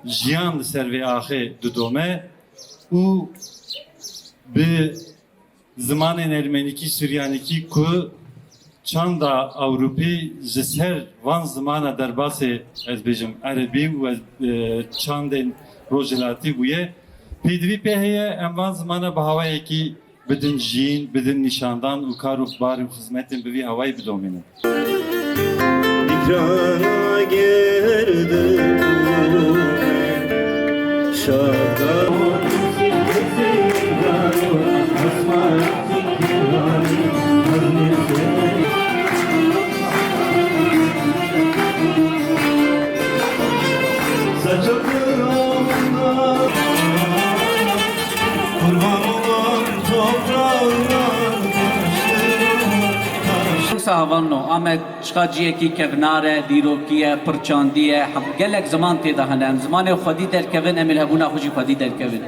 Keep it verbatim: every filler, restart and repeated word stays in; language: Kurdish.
Jiyan li ser vê axê didome û bi zimanên ermenîkî, suryanîkî ku çanda Ewropî ji ser van zimana derbasê, ez bêjim, erebî û ez, e, çandên rojhilatî bûye, pêdivî pê heye, em van zimana bi hawayekî bidin jiyîn, bidin nîşandan û kar û bar û xizmetên bi vî hawayî bidomînin. Îkrana girdim şahdan. Saçaklarımda kurban olan toprağına, taşlarına, taş- Sahavanno, Amed çiqa ciyekî kevnar e, dîrokî ye, pir çandî ye, hem gelek ziman tê de hene. Em zimanê xwedî derkevin, em ê li hebûna xwe jî xwedî derkevin.